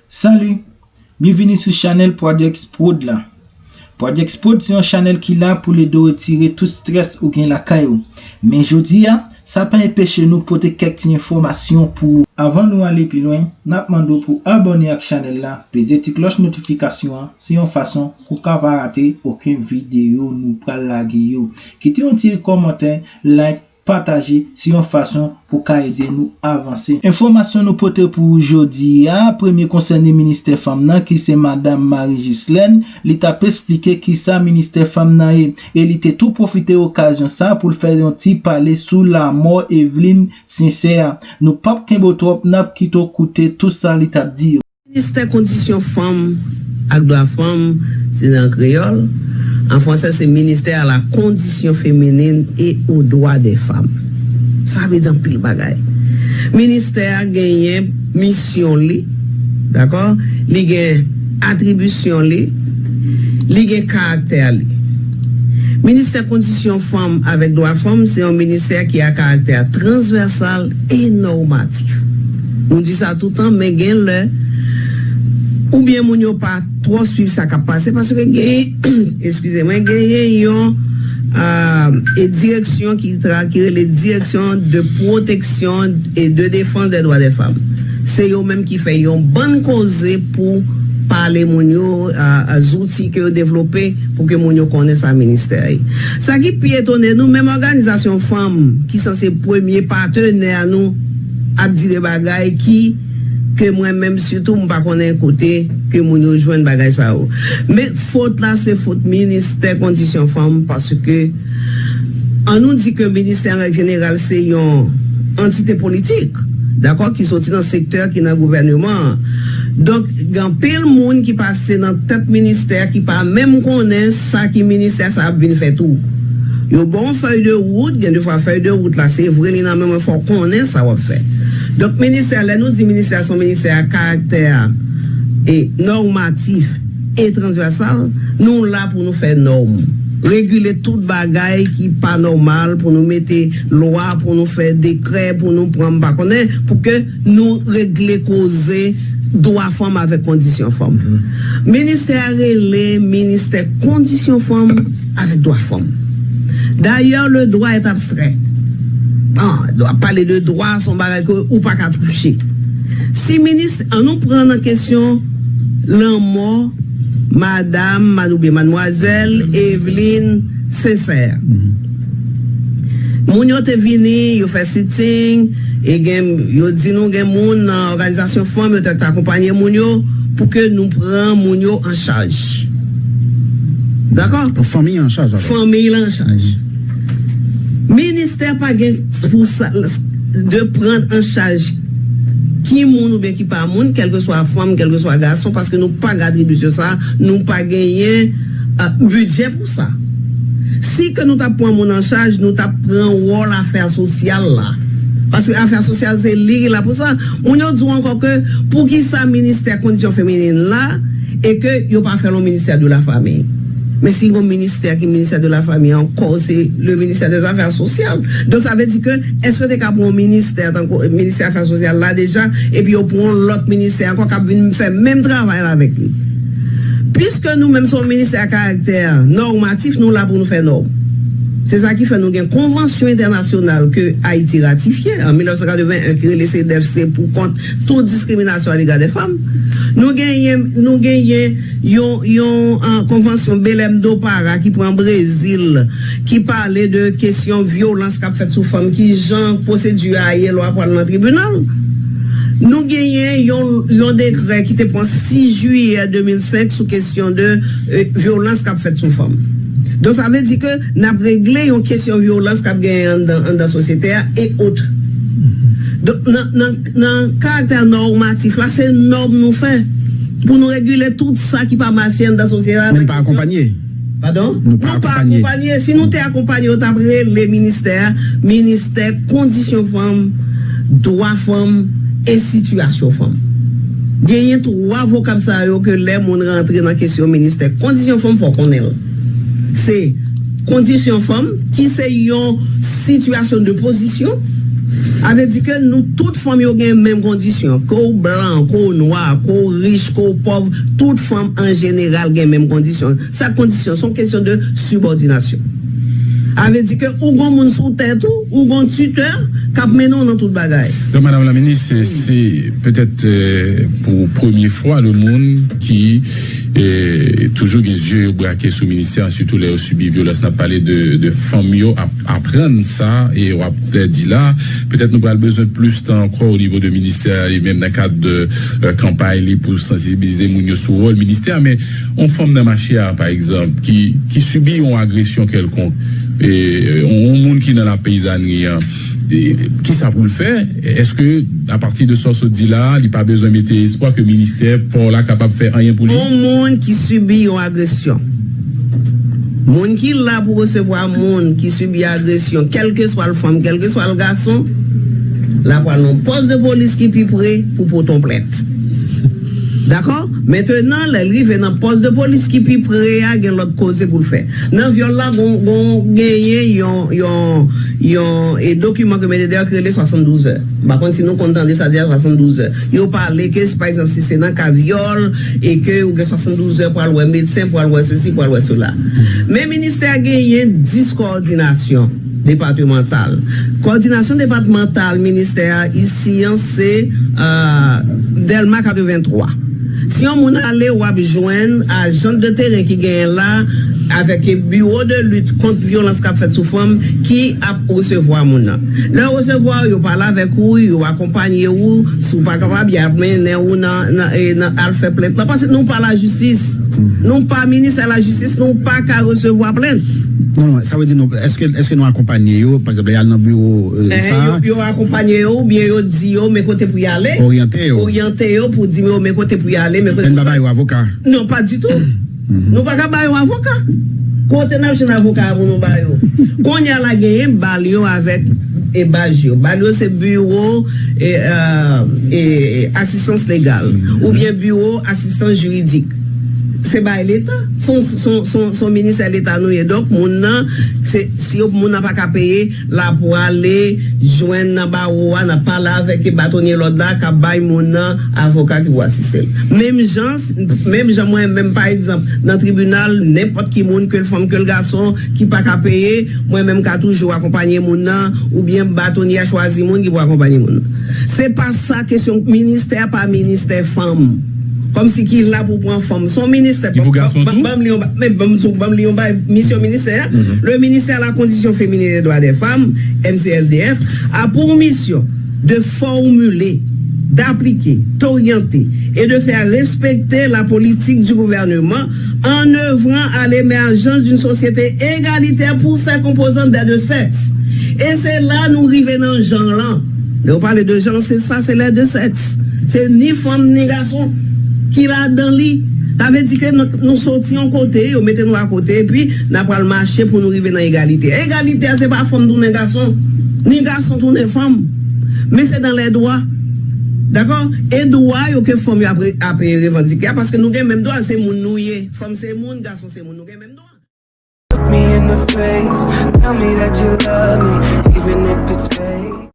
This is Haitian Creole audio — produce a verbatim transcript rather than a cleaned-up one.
Salut! Byenvini sou chanèl Projects Prod la. Projects Prod se yon chanèl ki la pou l ede w retire tout strès ou gen lakay ou. Men jodi a, sa pa enpeche nou pote kèk ti enfòmasyon pou ou. Anvan nou ale pi lwen, n ap mande w pou abòne ak chanèl la, peze ti klòch notifikasyon an, se yon fason pou w ka pa rate okenn videyo nou pral lage yo. Kite yon ti kòmantè, like, pataje, se yon fason pou ka ede nou avanse. Enfòmasyon nou pote pou ou jodi a, premye konsène ministè fanm nan ki se Madam Marie Ghislaine, li t ap esplike kisa ministè fanm nan ye, e li te tou pwofite okazyon sa pou l fè yon ti pale sou lanmò Evelyne Sincère. Nou p ap kenbe w twòp, n ap kite w koute tout sa li t ap di yo. Ministè kondisyon fanm ak dwa fanm, se nan kreyòl. An fransè, se Ministère à la condition féminine et aux droits des femmes. Sa vle di anpil bagay. Ministè a genyen misyon li, dakò? Li gen atribisyon li, li gen karaktè li. Ministè kondisyon fanm avèk dwa fanm se yon ministè ki a karaktè transvèsal e nòmatif. Nou di sa toutan, men gen lè oubyen moun yo pa twò swiv sa k ap pase paske gen, eskize mwen, genyen yon e direksyon ki tra ki rele Direction de Protection et de Défense des Droits des Femmes. Se yo menm ki fè yon bann koze pou pale moun yo, zouti ke yo devlope pou ke moun yo konnen sa ministè a ye. Sa ki pi etone nou, menm òganizasyon fanm ki sanse premye patenè nou ap di de bagay ki ke mwen menm sitou m pa konnen kote ke moun yo jwenn bagay sa yo. Men fot la se fot ministè kondisyon fanm paske an nou di ke ministè an règ jeneral se yon antite politik, dakò, ki soti nan sektè ki nan gouvèneman an. Donk gen anpil moun ki pase nan tèt ministè ki pa menm konnen sa ki ministè sa ap vin fè tou. Yo ba w fèy de wout, gen de fwa fèy de wout la se vre li nan men mwen, fò w konnen sa w ap fè. Donk ministè, lè nou di ministè se yon ministè a karaktè e nòmatif e transvèsal, nou la pou nou fè nòm, regile tout bagay ki pa nòmal, pou nou mete lwa, pou nou fè dekrè, pou nou pran m pa konnen, pou ke nou regle koze dwa fanm avèk kondisyon fanm. Ministè a rele ministè kondisyon fanm avèk dwa fanm. Dayè, le droit est abstrait. Bon, w ap pale de dwa, se yon bagay ke ou pa ka touche. Si minis, an nou pran nan kesyon lanmò madam, mad oubyen madmwazèl Evelyne Sincère. Moun yo te vini, yo fè sitting, e gen, yo di nou gen moun nan òganizasyon fanm, yo te akonpanye moun yo pou ke nou pran moun yo an chaj. Dakò? Pran fanmi an chaj. Fanmi la an chaj. Ministè pa gen pou sa de pran an chaj ki moun oubyen ki pa moun, kèlkeswa fanm, kèlkeswa gason, paske nou pa gen atribisyon sa, nou pa genyen bidjè pou sa. Si ke nou t ap pran moun an chaj, nou t ap pran wòl afè sosyal la. Paske afè sosyal se li ki la pou sa. Moun yo di w ankò ke poukisa ministè kondisyon feminin la e ke yo pa fè l yon ministè de la famiy. Men si gon ministè ki ministè de la famiy ankò, se le ministè des affaires sociales. Donk sa vle di ke èske yo te ka pran yon ministè tankou ministè afè sosyal la deja, epi yo pran yon lòt ministè ankò k ap vin fè menm travay la avèk li? Piske nou menm se yon ministè a karaktè nòmatif, nou la pou nou fè nòm. Se sa ki fè nou gen konvansyon entènasyonal ke Ayiti ratifye an mil nèf san katreven en ki rele CEDAW, se pou kont tout diskriminasyon a lega dè fanm. Nou genyen, nou genyen yon, yon konvansyon Belém do Pará ki pran Brezil, ki pale de kesyon vyolans k ap fèt sou fanm, ki jan pwosedi a ye lè w ap pral nan tribinal. Nou genyen yon, yon dekrè ki te pran sis jiyè de mil senk sou kesyon de vyolans k ap fèt sou fanm. Donk sa vle di ke n ap regle yon kesyon vyolans k ap genyen anndan, anndan sosyete a e ot. Donk nan, nan, nan karaktè nòmatif la, se nòm nou fè pou nou regile tout sa ki pa mache anndan sosyete a. Men n pa akonpanye. Padon? Nou pa akonpanye. Si nou te akonpanye, yo t ap rele ministè a ministè kondisyon fanm, dwa fanm e sitiyasyon fanm. Genyen twa vokab sa yo ke lè moun rantre nan kesyon ministè kondisyon fanm, fò w konnen l. Se kondisyon fanm, ki se yon sitiyasyon de pozisyon, Sa vle di ke nou tout fanm yo gen menm kondisyon. Ke w blan, ke w nwa, ke w rich, ke w pòv, tout fanm an jeneral gen menm kondisyon. Sa kondisyon, se yon kesyon de sibòdinasyon. Sa vle di ke ou gon moun sou tèt ou, ou gon titè k ap mennen w nan tout bagay. Donk, Madam la Minis, se, se petèt, euh, pou premye fwa le moun ki, euh, toujou gen zye yo brake sou ministè, sitou lè yo sibi vyolans. N ap pale de, de fanm yo ap aprann sa, e w ap, euh, di la. Petèt nou pral bezwen plis tan ankò o nivo de ministè a, e menm nan kad de, euh, kanpay li pou sansibilize moun yo sou wòl ministè a. Men yon fanm nan mache a, pa egzanp, ki, ki sibi yon agresyon kèlkonk, e, yon moun ki nan lapeyizanri an, e, kisa pou l fè? Èske, apati de sa w sot di la, li pa bezwen mete espwa ke ministè pa w la kapab fè anyen pou li? Yon moun ki sibi yon agresyon, moun ki la pou resevwa moun ki sibi agresyon, kèlkeswa l fanm, kèlkeswa l gason, l ap pral nan pòs de polis ki pi pre pou pote yon plent. Dakò? Mentenan, lè l rive nan pòs de polis ki pi pre a, gen lòt koze pou l fè. Nan vyòl la, gon, gon genyen yon, yon, yon e dokiman ke mete deyò ki rele swasanndouz è. M pa konn si nou konn tande sa deja, swasanndouz è. Yo pale ke, pa egzanp, si se nan ka vyòl, e ke ou gen swasanndouz è pou al wè medsen, pou al wè sesi, pou al wè sela. Men ministè a genyen dis kowòdinasyon depatmantal. Kowòdinasyon depatmantal ministè a isi an se, euh, Dèlma katrevenntwa. Si yon moun ale, w ap jwenn ajan de teren ki genyen la avèk biwo de lit kont vyolans k ap fèt sou fanm ki ap resevwa moun nan. Lè yo resevwa w, yo pale avèk ou, yo akonpanye ou, si w pa kapab, y ap mennen ou nan, nan, e, nan al fè plent la. Paske nou pa lajistis. Nou pa ministè lajistis, nou pa ka resevwa plent. Non, non, sa vle di nou, èske, èske nou akonpanye yo, pa egzanp, lè y al nan biwo, euh, sa a? Yo, yo akonpanye yo, oubyen yo di yo, men kote pou y ale. Oryante yo. Oryante yo pou di yo, men kote pou y ale, men kote Men n pa ba yo avoka. Non, pa ditou. Nou pa ka ba yo avoka. Kote n ap jwenn avoka a pou nou ba yo? Kounye a la genyen bal yo avèk e baz yo. Bal yo se biwo e, euh, e, e asistans legal oubyen biwo asistans jiridik. Se bay leta. Se yon, se yon, se yon, se yon ministè leta nou ye. Donk, moun nan, se, si yo, moun nan pa ka peye, l ap prale jwenn nan bawo a, n ap pale avèk batonye lòd la, k ap bay moun nan avoka ki pou asiste l. Menm jan, menm jan mwen menm, pa egzanp, nan tribinal, nenpòt ki moun, ke l fanm, ke l gason, ki pa ka peye, mwen menm ka toujou akonpanye moun nan, oubyen batonye a chwazi moun ki pou akonpanye moun nan. Se pa sa kesyon, ministè a pa ministè fanm. Kòmsi ki la pou pran fanm. Se yon ministè. Ki pou gason tou? Ban m li yon ba-, men ban m di w, ban m li yon bagay, misyon ministè a. Le ministère de la Condition Féminine et des Droits des Femmes, M C F D F, a pour mission de formuler, d'appliquer, d'orienter et de faire respecter la politique du gouvernement en œuvrant à l'émergence d'une société égalitaire pour ses composantes des deux sexes. E se la nou rive nan jan lan. Lè yo pale de jan, se sa, se les deux sexes. Se ni fanm ni gason ki ladan li. Sa vle di ke nou, nou soti yon kote, yo mete nou akote, epi n ap pral mache pou nou rive nan egalite. Egalite a, se pa fanm tounen gason, ni gason tounen fanm. Men se dans les droits. Dakò? E dwa yo ke fanm yo ap, ap revandike a, paske nou gen menm dwa, se moun nou ye. Fanm se moun, gason se moun, nou gen menm dwa. Look me in the face, tell me that you love me, even if it's fake.